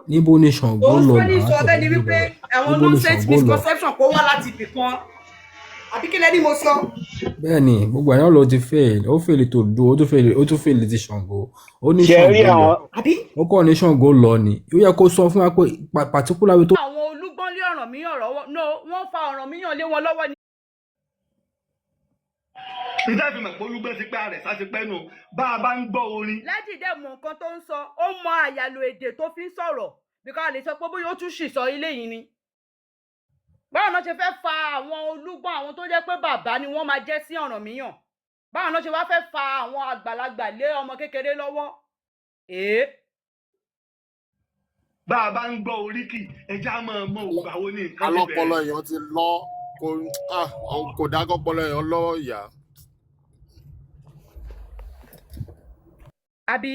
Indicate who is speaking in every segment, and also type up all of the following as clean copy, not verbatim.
Speaker 1: Níbo ni Ṣàngó
Speaker 2: Òun
Speaker 1: lọ
Speaker 2: sọ ní
Speaker 1: náà?
Speaker 2: sọ bẹ́ẹ̀ ni
Speaker 1: Àtẹ̀fẹ́
Speaker 2: wípé
Speaker 1: bẹ̀rẹ̀.
Speaker 2: àwọn
Speaker 1: Níbo ni
Speaker 2: nonsense
Speaker 1: Ṣàngó lọ?
Speaker 2: misconception kó wá láti ibì kan, àbí kí lẹ́ni mo sọ?
Speaker 1: Bẹ́ẹ̀ ni, gbogbo àyàn ló ti fail. Ó fail tó do, ó tún fail, ó tún fail ti Ṣàngó. Ó ní
Speaker 3: Ṣe rí
Speaker 1: Ṣàngó lọ.
Speaker 3: àwọn
Speaker 2: Àbí
Speaker 1: Ó kọ́ ní Ṣàngó lọ ni. Ó yẹ kó sọ fún wa pé particular way tó
Speaker 2: àwọn Olúgbọ́n lé Ọ̀rànmíyàn lọ́wọ́? No, wọ́n fa Ọ̀rànmíyàn lé wọn lọ́wọ́ ni.
Speaker 4: Níta fi mọ̀ pé Olúgbọ́n ti pẹ́, Àrẹ̀sá ti pẹ́ nù, bá a bá ń gbọ́ orin.
Speaker 2: Lájì dẹ̀ mọ nǹkan tó ń sọ, ó mọ àyàlò èdè tó fi ń sọ̀rọ̀, bí ká lè sọ pé bóyá ó tún ṣì sọ ilé yìí ni. Báwo náà ṣe fẹ́ fa àwọn Olúgbọ́n, àwọn tó jẹ́ pé bàbá ni wọ́n máa jẹ́ sí Ọ̀rànmíyàn, báwo náà ṣe wá fẹ́ fa àwọn àgbàlagbà lé ọmọ kékeré lọ́wọ́? Èé.
Speaker 4: Bá a bá ń gbọ́ oríkì, ẹja máa mọ ògbà wo ni nǹkan ti
Speaker 5: Alọ́pọlọ
Speaker 4: bẹ̀rẹ̀.
Speaker 5: èèyàn ti lọ, kò ah, kò dá kọ́pọlọ èèyàn lọ́wọ́ ìyá.
Speaker 2: Àbí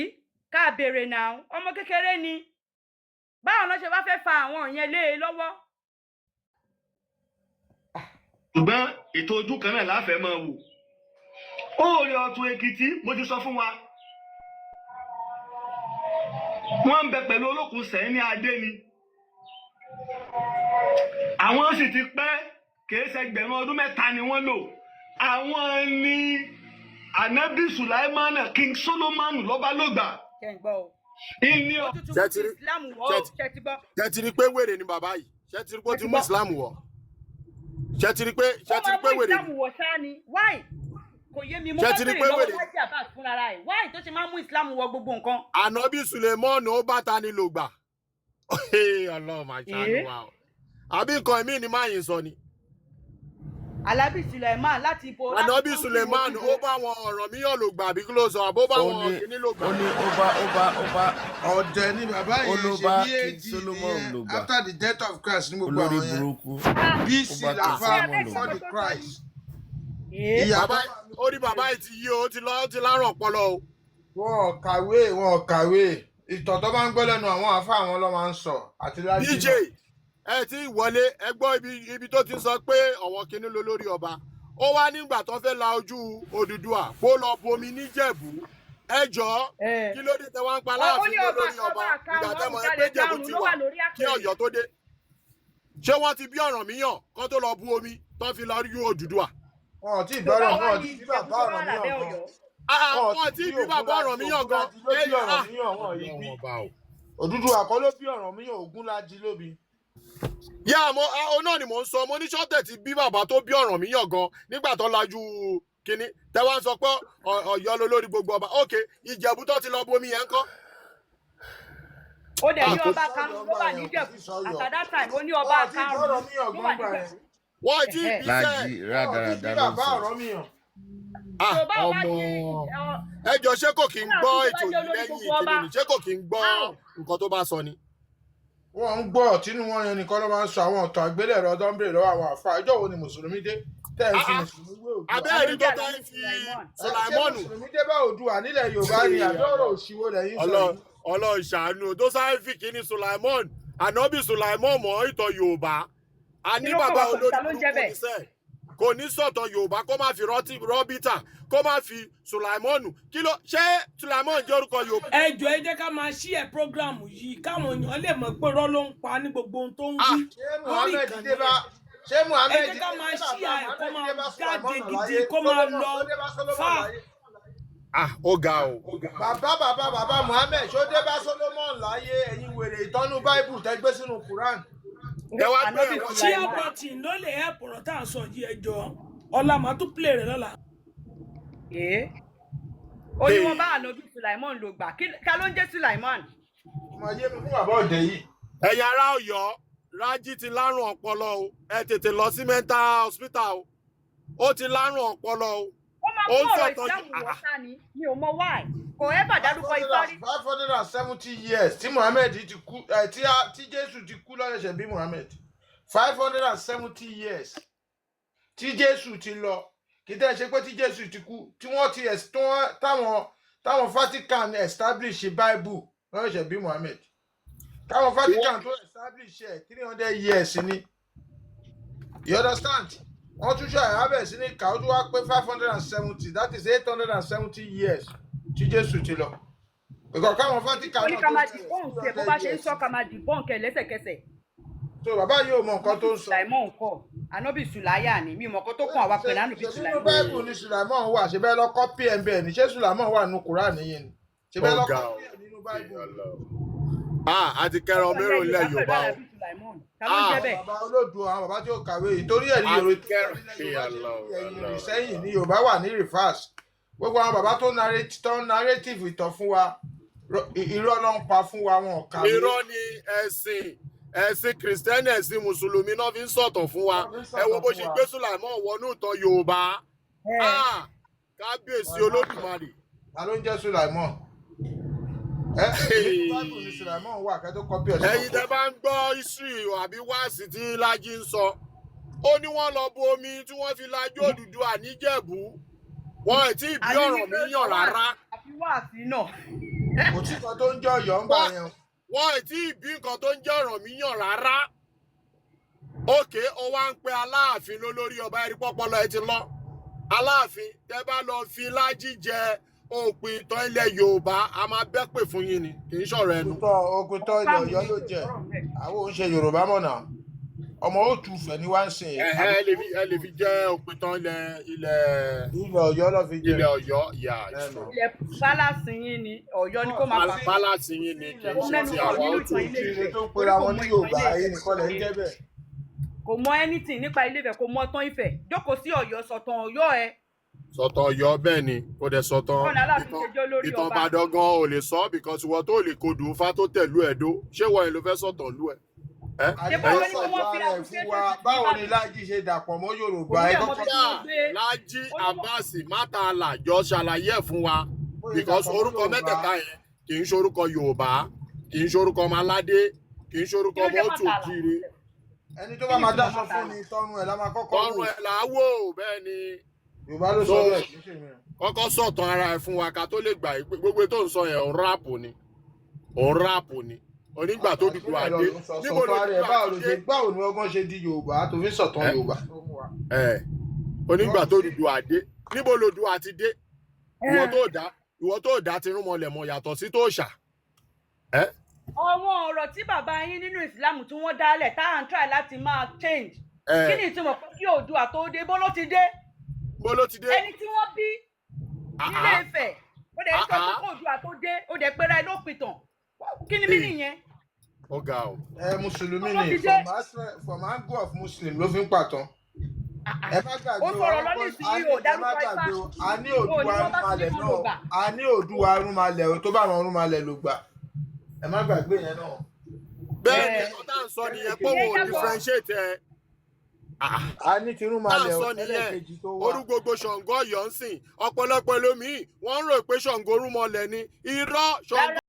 Speaker 2: ká béèrè náà, ọmọ kékeré ni, báwo náà ṣe wá fẹ́ fa àwọn yẹn lé e lọ́wọ́?
Speaker 4: Ṣùgbọ́n ètò ojú kan náà láfẹ̀ẹ́ máa wò. Ó rí Ọ̀tún Èkìtì, mo ti sọ fún wa, wọ́n ń bẹ pẹ̀lú Olókùn sẹ́yìn ní adé ni. Àwọn sì ti pẹ́, kìí ṣe ẹgbẹ̀rún ọdún 3 ni wọ́n lò. Àwọn ní Anabi Sulaimana, King Solomon lọ́ba ló gbà.
Speaker 2: Kẹ́ ń gbọ́ o.
Speaker 4: Ìní
Speaker 2: Ó tún ti
Speaker 5: Ṣé
Speaker 2: mú
Speaker 5: ti rí
Speaker 2: Islam wọ̀
Speaker 5: ṣé
Speaker 2: ó
Speaker 5: ti
Speaker 2: ṣe ti gbọ́.
Speaker 5: Ṣé ti rí pé wèrè ni bàbá yìí? Ṣé ti rí pé ó
Speaker 2: Ṣe
Speaker 5: ti
Speaker 2: ti
Speaker 5: mú
Speaker 2: gbọ́.
Speaker 5: Islam wọ̀? Ṣé ti rí pé
Speaker 2: Ó
Speaker 5: ṣé ti
Speaker 2: máa
Speaker 5: rí pé
Speaker 2: mú
Speaker 5: wèrè
Speaker 2: Islam
Speaker 5: ni?
Speaker 2: wọ̀ ṣáá ni. Why? Kò yé mi. Mo
Speaker 5: Ṣé
Speaker 2: fẹ́
Speaker 5: ti rí
Speaker 2: béèrè
Speaker 5: pé
Speaker 2: lọ́wọ́
Speaker 5: wèrè ni?
Speaker 2: Lájí Abbas fúnra ẹ̀, why tó ṣe máa ń mú Islam wọ gbogbo nǹkan?
Speaker 5: Ànábì Sulemon, ó bá ta ni lò gbà? Ọlọ́run máa ṣàánú
Speaker 2: Èé.
Speaker 5: wa o. Àbí nǹkan ẹ̀mí ni máa yín sọ ni?
Speaker 2: Alábì Suleiman láti ibo, láti
Speaker 5: Ànábì
Speaker 2: kọ́ńtì wo
Speaker 5: Suleiman
Speaker 2: síbo?
Speaker 5: ó bá wọn Ọ̀rànmíyàn lò gbà, àbí kí ló sọ? Àbó bá
Speaker 6: Ó
Speaker 5: wọn
Speaker 6: ní
Speaker 5: kíní lò gbà?
Speaker 6: Ó ní ó bá
Speaker 7: Ọ̀dẹ̀ ni bàbá
Speaker 6: ó
Speaker 7: yẹn
Speaker 6: ló
Speaker 7: ṣe
Speaker 6: bá
Speaker 7: bí
Speaker 6: King
Speaker 7: AD
Speaker 6: Solomon
Speaker 7: nìyẹn
Speaker 6: lò gbà.
Speaker 7: after the death of Christ ní gbogbo
Speaker 6: Olórí
Speaker 7: àwọn yẹn.
Speaker 6: burúkú.
Speaker 2: Ah,
Speaker 6: Ó
Speaker 7: BC
Speaker 6: bá King
Speaker 7: làfà
Speaker 2: ṣé
Speaker 6: Solomon
Speaker 2: abẹ́
Speaker 6: lò
Speaker 7: before
Speaker 6: gbà.
Speaker 7: the
Speaker 2: ìṣòro tó sọ ni?
Speaker 7: Christ.
Speaker 2: Èé.
Speaker 7: Ìyá
Speaker 5: Bàbá
Speaker 7: tó wà ní
Speaker 5: ó ní bàbá yìí ti yí o, ó ti lọ, ó ti lárùn ọpọlọ o.
Speaker 7: Wọn ò kàwé, wọn ò kàwé. Ìtàn tó bá ń gbọ́ lẹ́nu àwọn àáfàá àwọn ló máa ń sọ àti Lájí
Speaker 5: DJ
Speaker 7: náà.
Speaker 5: ẹ ti wọlé, ẹ gbọ́ ibi tó ti ń sọ pé ọ̀wọ́n kinní ló lórí ọba. Ó wá nígbà tó fẹ́ la ojú Odùduwà kó lọ bomi níjẹ̀bú. Ẹ jọ̀ọ́,
Speaker 2: Ẹ.
Speaker 5: kí ló dé tẹ wá ń pa
Speaker 2: Ó
Speaker 5: Aláàfin
Speaker 2: ní
Speaker 5: ló
Speaker 2: ọba
Speaker 5: lórí ọba
Speaker 2: ọba
Speaker 5: ìgbà
Speaker 2: karùn-ún
Speaker 5: tẹ́ mọ̀ ẹ pé
Speaker 2: Àwùjalè
Speaker 5: Jẹ̀bú
Speaker 2: karùn-ún
Speaker 5: ti
Speaker 2: ló
Speaker 5: wà
Speaker 2: wà lórí
Speaker 5: kí
Speaker 2: àpèrè.
Speaker 5: Ọ̀yọ́ tó dé? Ṣé wọ́n ti bí Ọ̀rànmíyàn kó tó lọ bu omi tó fi lọ rí Odùduwà?
Speaker 7: Wọn ò tí ì
Speaker 2: Tó
Speaker 7: bọ́rọ̀
Speaker 2: bá
Speaker 7: wọn
Speaker 2: wá
Speaker 7: ò
Speaker 2: ní
Speaker 7: tí ì bí
Speaker 2: Ìjẹ̀bú
Speaker 7: bàbá
Speaker 2: tó wà
Speaker 7: Ọ̀rànmíyàn
Speaker 2: lábẹ́
Speaker 7: gan.
Speaker 2: Ọ̀yọ́.
Speaker 5: Ah,
Speaker 7: Wọn ò
Speaker 5: wọ́n
Speaker 7: tí
Speaker 5: ti
Speaker 7: ì bí
Speaker 5: bí bàbá
Speaker 7: Ògúnlájí.
Speaker 5: Ọ̀rànmíyàn gan.
Speaker 7: Ògúnlájí ló bí
Speaker 5: Ẹ ah
Speaker 7: Ọ̀rànmíyàn, wọn yìí bí.
Speaker 5: Ọlọ́run ọba o.
Speaker 7: Odùduwà kọ́ ló bí Ọ̀rànmíyàn, Ògúnlájí ló bí.
Speaker 5: Yá mo ó náà ni mò ń sọ. Mo ní ṣọ́tẹ̀ ti bí bàbá tó bí Ọ̀rànmíyàn gan nígbà tó lajú kínní tẹ wá ń sọ pé Ọ̀yọ́ ló lórí gbogbo ọba. Ok, Ìjẹ̀bú tó ti lọ bomi yẹn ńkọ́?
Speaker 2: Ó dẹ̀ ní
Speaker 5: Ah, kò
Speaker 2: ọba
Speaker 7: Sí
Speaker 2: karùn-ún
Speaker 7: Ọ̀yọ́
Speaker 2: ló
Speaker 7: ńgbà
Speaker 2: wà
Speaker 7: yẹn, kò
Speaker 2: níjẹ̀bú.
Speaker 7: sí sọ́yọ́.
Speaker 2: At that time, ó ní
Speaker 7: Wọn
Speaker 2: ọba
Speaker 7: ò tí ì bí
Speaker 2: karùn-ún
Speaker 7: Ọ̀rànmíyàn
Speaker 2: ló
Speaker 7: gan
Speaker 2: wà
Speaker 7: gbà yẹn.
Speaker 2: níjẹ̀bú.
Speaker 5: Wọ́n ti
Speaker 2: Ẹ̀hẹ́.
Speaker 5: bí sẹ́.
Speaker 6: Lájí
Speaker 7: Wọn ò tí ì bí
Speaker 6: rádaràda ló ń
Speaker 7: bàbá
Speaker 6: sọ.
Speaker 7: Ọ̀rànmíyàn.
Speaker 5: Ah,
Speaker 2: Tó bá wá
Speaker 5: ọmọ
Speaker 2: ní
Speaker 5: ẹ jọ, ṣé kò kí ń
Speaker 2: kí
Speaker 5: gbọ́
Speaker 2: Aláàfin
Speaker 5: ètò
Speaker 2: tó bá jẹ́
Speaker 5: yìí
Speaker 2: olórí
Speaker 5: lẹ́yìn
Speaker 2: gbogbo
Speaker 5: ìkíni
Speaker 2: ọba?
Speaker 5: ni? Ṣé kò kí ń gbọ́
Speaker 2: How?
Speaker 5: nǹkan tó bá sọ ni?
Speaker 7: Wọn ń gbọ́ tínú wọn yẹn nìkan ló máa ń sọ àwọn ọ̀tọ̀ àgbélẹ̀rọ tó ń béèrè lọ́wọ́ àwọn àfáà. Ìjọ wo ni mùsùlùmí dé tẹ́ ẹ̀ ń
Speaker 5: Ah
Speaker 7: fi
Speaker 5: ah,
Speaker 7: mùsùlùmí wé Oòduà?
Speaker 5: Abẹ́
Speaker 2: Ta ló
Speaker 5: ẹ̀rí
Speaker 2: ń
Speaker 5: tó
Speaker 2: jẹ́
Speaker 5: tẹ́
Speaker 2: Ànábì
Speaker 5: ń fi
Speaker 2: Sulaimon?
Speaker 7: Ẹ ṣé
Speaker 5: Sulaimonu
Speaker 7: mùsùlùmí dé bá Oòduà nílẹ̀ Yorùbá ni, àbí ọ̀rọ̀ òṣìwò lẹ́yìn sọ yìí?
Speaker 5: Ọlọ́run ṣàánú, tó sáré fi kíní Sulaimon, Ànábì Sulaimon mọ́ ìtàn Yorùbá. A
Speaker 2: Kí
Speaker 5: ní
Speaker 2: ló kàn
Speaker 5: bàbá
Speaker 2: wá pẹ̀lú
Speaker 5: olórí
Speaker 2: ta ló ń jẹ́
Speaker 5: burúkú
Speaker 2: bẹ́ẹ̀?
Speaker 5: níṣẹ́ kò ní sọ̀tàn Yorùbá, kó má fi rọ́bìtà, kó má fi Sulaimonu. Kí ló ṣé Sulaimon jẹ́ orúkọ Yorùbá?
Speaker 8: Ẹ jọ̀ọ́, ẹ jẹ́ ká máa ṣí ẹ program yìí káwọn èèyàn lè mọ̀ pé irọ́ ló ń pa ní gbogbo ohun tó ń
Speaker 5: Ah
Speaker 8: wí
Speaker 7: Ṣé
Speaker 8: lórí
Speaker 7: Muhammed
Speaker 8: ìkànnì
Speaker 7: dé bá
Speaker 8: ẹ̀.
Speaker 7: Ṣé
Speaker 8: Ẹ
Speaker 7: Muhammed
Speaker 8: jẹ́ ká
Speaker 7: ṣé
Speaker 8: máa ṣí
Speaker 7: bàbá
Speaker 8: ẹ kó
Speaker 7: Muhammed
Speaker 8: máa
Speaker 7: dé bá
Speaker 8: jáde
Speaker 7: Sulaimon
Speaker 8: gidi,
Speaker 7: láyé?
Speaker 8: kó máa
Speaker 7: Solomon
Speaker 8: lọ
Speaker 7: tó dé bá Solomon
Speaker 8: fà.
Speaker 7: láyé?
Speaker 5: Ah, ó ga o.
Speaker 7: Bàbá bàbá bàbá Muhammed, ṣó dé bá Solomon láyé? Ẹ̀yin wèrè, ìtọ́nú Bible tẹ́ gbé sínú Quran.
Speaker 5: Ẹ wá gbé
Speaker 2: Ànábì
Speaker 5: ẹ̀wọ̀n
Speaker 8: Share
Speaker 2: Sulaiman.
Speaker 8: button ló lè help ọ̀rọ̀ tá à ń sọ yìí. Ẹ jọ̀ọ́, ọ̀la màá tún play rẹ̀ lọ́la.
Speaker 2: Èé. Ó ní wọ́n bá Ànábì Sulaimon lò gbà. Ta ló ń jẹ́ Sulaiman?
Speaker 7: Ọmọ ayé mi fún bàbá ọ̀dẹ̀ yìí.
Speaker 5: Ẹ̀yin ará Ọ̀yọ́, Rájí ti lárùn ọpọlọ o. Ẹ tètè lọ sí mental hospital o. Ó ti lárùn ọpọlọ o.
Speaker 2: Ó máa
Speaker 5: Ó
Speaker 2: mú
Speaker 5: ń
Speaker 2: ọ̀rọ̀
Speaker 5: sọ̀tàn
Speaker 2: Islam wọ̀ sá ni. Mi ò mọ why. Kò ẹ́bà dárúkọ Ifá rí.
Speaker 7: 570 years tí Muhammed ti kú ẹ, tí Jésù ti kú lọ́sẹ̀ṣẹ̀ bí Muhammed. 570 years tí Jésù ti lọ, kì í tẹ́ ṣe pé tí Jésù ti kú, tí wọ́n ti tí wọ́n táwọn Vatican establish Bible lọ́sẹ̀ṣẹ̀ bí Muhammed. Káwọn Vatican tó establish ẹ̀, 300 years ni, you understand? Wọ́n tún ṣe àyàbẹ̀ sí ní kà, ó tún wá pé 570, that is 870 years tí Jésù ti lọ. Ìkọ̀ káwọn Vatican
Speaker 2: Ó ní
Speaker 7: náà
Speaker 2: ká
Speaker 7: tó
Speaker 2: máa
Speaker 7: bẹ̀rẹ̀
Speaker 2: debunk
Speaker 7: two
Speaker 2: ẹ̀, bó bá
Speaker 7: hundred
Speaker 2: ṣe ń
Speaker 7: years.
Speaker 2: sọ, ká máa debunk ẹ̀ lẹ́sẹ̀kẹsẹ̀.
Speaker 7: So bàbá yóò mọ nǹkan tó ń sọ.
Speaker 2: Sulaimon kọ́, Ànábì Sùláyà ni, mi mọ̀ kó tó kàn àwa pẹ̀lú Ànábì
Speaker 7: Ṣe nínú
Speaker 2: Sulaimon.
Speaker 7: Báìbù ni Sulaimon wà? Ṣe bẹ́ẹ̀ lọ copy ẹ̀ ń bẹ̀ ni? Ṣé Sulaimon wà nínú Kùránì yìí ni? Ṣe bẹ́ẹ̀
Speaker 5: Ó
Speaker 7: lọ
Speaker 5: ga
Speaker 7: copy
Speaker 5: o.
Speaker 7: ẹ̀ nínú Báìbù?
Speaker 5: Ah, a ti kẹran
Speaker 2: Ó kàn
Speaker 5: mérò
Speaker 2: lẹ́
Speaker 5: ńlẹ̀
Speaker 2: Yorùbá pẹ̀lú
Speaker 5: Yorùbá o.
Speaker 2: Ànábì Sulaimon. Ta ló ń
Speaker 5: Ah,
Speaker 2: jẹ́ bẹ́ẹ̀?
Speaker 7: Àwọn bàbá olódo, àwọn bàbá tí ó kàwé yìí, torí ẹ̀ ní
Speaker 5: a ti
Speaker 7: Yorùbá
Speaker 5: kẹran
Speaker 7: nílẹ̀ Yorùbá ṣe
Speaker 5: Allah,
Speaker 7: fi ẹ̀yìn
Speaker 5: Allah.
Speaker 7: rìn sẹ́yìn ní Yorùbá wà ní reverse. Gbogbo àwọn bàbá tó narrate, tó ń narrative ìtàn fún wa, irọ́ ló ń pa fún wa, wọn ò kàwé.
Speaker 5: Irọ́ ni. Ẹ̀sìn Kìrìsìtẹ́nì, ẹ̀sìn Mùsùlùmí náà fi ń sọ̀tàn fún wa.
Speaker 7: Wọ́n fi ń
Speaker 5: Ẹ wo
Speaker 7: sọ̀tàn
Speaker 5: bó
Speaker 7: fún
Speaker 5: ṣe
Speaker 7: wa.
Speaker 5: gbé Sùlàìmọ́ wọnú ìtàn Yorùbá.
Speaker 2: Ẹ
Speaker 5: Ah, kábíyèsí Olódùmarè.
Speaker 7: Ta ló ń jẹ́ Sulaimon? Ẹ nínú Báìbù ni Sulaimon wà kẹ́ tó copy ẹ̀ sínú
Speaker 5: Ẹ̀yin tẹ́ bá ń gbọ́ history àbí wáàsí tí Lájí ń sọ, ó ní wọ́n lọ bu omi tí wọ́n fi lajú Odùduwà níjẹ̀bú, wọn ì tí ì bí
Speaker 2: Àní wípé
Speaker 5: Ọ̀rànmíyàn rárá.
Speaker 2: Àfi wáàsí náà.
Speaker 7: Kò sí kan tó ń jẹ́ Ọ̀yọ́ ń gbà yẹn o.
Speaker 5: Wọn ì tí ì bí nǹkan tó ń jẹ́ Ọ̀rànmíyàn rárá. Òkè ó wá ń pe Aláàfin lólórí ọba, ẹ̀rí pọ́pọ́lọ́ ẹ ti lọ. Aláàfin, tẹ́ bá lọ fi Lájí jẹ òpin ìtàn ilẹ̀ Yorùbá, a máa bẹ́ pè fún yín ni, kì í ṣọ̀rọ̀ ẹnu.
Speaker 7: Òkútọ́ ilẹ̀
Speaker 2: Fáàmù
Speaker 7: Ọ̀yọ́
Speaker 2: ní
Speaker 7: ló
Speaker 2: kò
Speaker 7: jẹ́.
Speaker 2: sọ̀rọ̀ ńbẹ̀.
Speaker 7: Àwọn ò ń ṣe Yorùbá mọ̀nà, ọmọ òtù fẹ̀ ní wá ń sìn.
Speaker 5: Ẹ̀hẹ́, ẹ lè fi jẹ́ òpin ìtàn ilẹ̀
Speaker 7: Ilẹ̀ Ọ̀yọ́ ló fi jẹ.
Speaker 5: Ilẹ̀ Ọ̀yọ́, yà.
Speaker 7: Bẹ́ẹ̀ ni.
Speaker 2: Ilẹ̀ pálásì yín ni Ọ̀yọ́ ni kó máa
Speaker 5: Ìṣòro
Speaker 2: pa.
Speaker 5: pálásì yín ni, kì í
Speaker 2: Ó
Speaker 5: ṣe
Speaker 2: mẹ́nu
Speaker 5: ti
Speaker 2: kúrò
Speaker 5: àwa
Speaker 2: nínú
Speaker 5: òtù.
Speaker 2: ìtàn Ilé
Speaker 7: Òtù
Speaker 2: Ifẹ̀
Speaker 7: tó ń
Speaker 2: torí
Speaker 7: pera
Speaker 2: kò
Speaker 7: wọn
Speaker 2: mọ
Speaker 7: ní
Speaker 2: ìtàn
Speaker 7: Yorùbá
Speaker 2: Ilé
Speaker 7: yìí
Speaker 2: Ifẹ̀.
Speaker 7: nìkan lẹ̀ ń jẹ́ bẹ́ẹ̀.
Speaker 2: Kò mọ anything nípa Ilé Ifẹ̀, kò mọ tán Ifẹ̀. Jókòó sí Ọ̀yọ́, sọ̀tàn Ọ̀yọ́ ẹ.
Speaker 5: Sọ̀tàn Ọ̀yọ́, bẹ́ẹ̀ ni, kò dẹ̀ sọ̀tàn
Speaker 2: Bọ́ọ̀nù Aláàfin
Speaker 5: ìtàn
Speaker 2: ṣe jẹ́ olórí
Speaker 5: ìtàn
Speaker 2: ọba.
Speaker 5: Ìbàdàn gan ò lè sọ, because ìwọ tó lè kodù Ifá tó tẹ̀lú Ẹ̀dó, ṣé wọ́n yẹn ló fẹ́ sọ̀tàn lú ẹ̀? Ẹ́
Speaker 2: Ṣé báwo
Speaker 7: Àní
Speaker 2: ni
Speaker 7: ó
Speaker 2: kí wọ́n
Speaker 7: sọ̀tàn
Speaker 2: fi
Speaker 7: ara ẹ̀ fún wa.
Speaker 2: association sí
Speaker 7: Báwo ni
Speaker 2: Ìbàdàn?
Speaker 7: Lájí ṣe dàpọ̀ mọ́ Yorùbá?
Speaker 2: Òun
Speaker 7: Ẹ
Speaker 2: náà mọ
Speaker 7: kọ́kọ́
Speaker 2: bí tí wọ́n gbé.
Speaker 5: Lájí
Speaker 2: Ó ní wọ́n
Speaker 5: Abbas Mátàlá jọ ṣàlàyé ẹ̀ fún wa,
Speaker 7: bó ṣe
Speaker 5: because
Speaker 7: dàpọ̀ mọ́
Speaker 5: orúkọ
Speaker 7: Yorùbá.
Speaker 5: mẹ́tẹ̀ẹ̀ta yẹn kì í ṣorúkọ Yorùbá, kì í ṣorúkọ ọmọ aládé, kì í ṣorúkọ
Speaker 2: Kí ló
Speaker 5: ọmọ
Speaker 2: jẹ́
Speaker 5: òtù
Speaker 2: Mátàlá?
Speaker 5: òjìire.
Speaker 7: Ẹni tó
Speaker 2: Kí
Speaker 7: bá
Speaker 2: ni
Speaker 7: máa
Speaker 2: ìtumọ̀
Speaker 7: dáṣọ fún
Speaker 2: Mátàlá?
Speaker 7: ni, tọrùn ẹ̀ la máa kọ́kọ́ wò.
Speaker 5: Tọrùn ẹ̀ là á wò, bẹ́ẹ̀ ni.
Speaker 7: Yorùbá ló
Speaker 5: So
Speaker 7: sọ bẹ́ẹ̀, kì í ṣe mi.
Speaker 5: kọ́kọ́ sọ̀tàn ara ẹ̀ fún wa ká tó lè gbà yí pé gbogbo tó ń sọ yẹn, òun rap ni, òun rap ni. Onígbà tó Odùduwà
Speaker 7: Àṣírí ẹ̀ lọ
Speaker 5: dé
Speaker 7: ló ń sọ.
Speaker 5: níbo
Speaker 7: Sọ̀tàn ara ẹ̀,
Speaker 5: lòdùdúwà
Speaker 7: báwo
Speaker 5: ti
Speaker 7: ló
Speaker 5: dé?
Speaker 7: ṣe, báwo ni ọgbọ́n ṣe di Yorùbá tó fi ń sọ̀tàn
Speaker 5: Ẹ
Speaker 7: Yorùbá tó mú wa?
Speaker 5: Ẹ onígbà tó Odùduwà dé, níbo lòdùwà ti dé? Ìwọ tó dá tinúmọlẹ̀ mọ̀ yàtọ̀ sí tó ṣà ẹ.
Speaker 2: Àwọn ọ̀rọ̀ tí bàbá yín nínú ìsìlámù tí wọ́n dálẹ̀ tá à ń try láti máa change.
Speaker 5: Ẹ
Speaker 2: Kí ni ìtumọ̀ pé kí Oòduà tó dé, bó ló ti dé?
Speaker 5: Bó ló ti dé?
Speaker 2: Ẹni tí wọ́n bí nílé
Speaker 5: Àhá.
Speaker 2: Ifẹ̀, ó dẹ̀ sọ pé
Speaker 5: Àhá.
Speaker 2: kó Oòduà tó dé, ó dẹ̀ pera ẹ ló pìtàn. Kí ni mí nìyẹn?
Speaker 5: Ó ga o.
Speaker 7: Ẹ mùsùlùmí
Speaker 2: Bó ló
Speaker 7: ni.
Speaker 2: ti dé?
Speaker 7: From angle of Muslim ló fi ń pàtàn. Ẹ má gbàgbé
Speaker 2: Ó
Speaker 7: o,
Speaker 2: sọ̀rọ̀ lọ
Speaker 7: àwọn
Speaker 2: nísìnyí,
Speaker 7: a ní
Speaker 2: ò
Speaker 7: ẹ má
Speaker 2: dárúkọ Ifá.
Speaker 7: gbàgbé o, a ní
Speaker 2: Ò ní
Speaker 7: Oòduà
Speaker 2: wọ́n bá sí
Speaker 7: arúnmalẹ̀
Speaker 2: nínú
Speaker 7: náà.
Speaker 2: Yorùbá.
Speaker 7: A ní Oòduà arúnmalẹ̀ o, tó bá àwọn arúnmalẹ̀ ló gbà. Ẹ má gbàgbé yẹn náà.
Speaker 5: Bẹ́ẹ̀ ni,
Speaker 2: Ẹ
Speaker 5: nǹkan tá à ń sọ nìyẹn pé
Speaker 2: ìyẹn
Speaker 5: òun ò
Speaker 2: yàtọ̀.
Speaker 5: differentiate ẹ. Ah,
Speaker 7: A ní
Speaker 5: tá à ń
Speaker 7: tirúnmalẹ̀ o,
Speaker 5: sọ nìyẹn.
Speaker 7: ẹlẹ́ẹ̀kejì tó wà.
Speaker 5: Orú gbogbo Ṣàngó Ọ̀yọ́ ń sìn, ọ̀pọ̀lọpọ̀ ẹlòmíì wọ́n ń rò pé Ṣàngó rúmọlẹ̀ ni. Irọ́, Ṣàngó.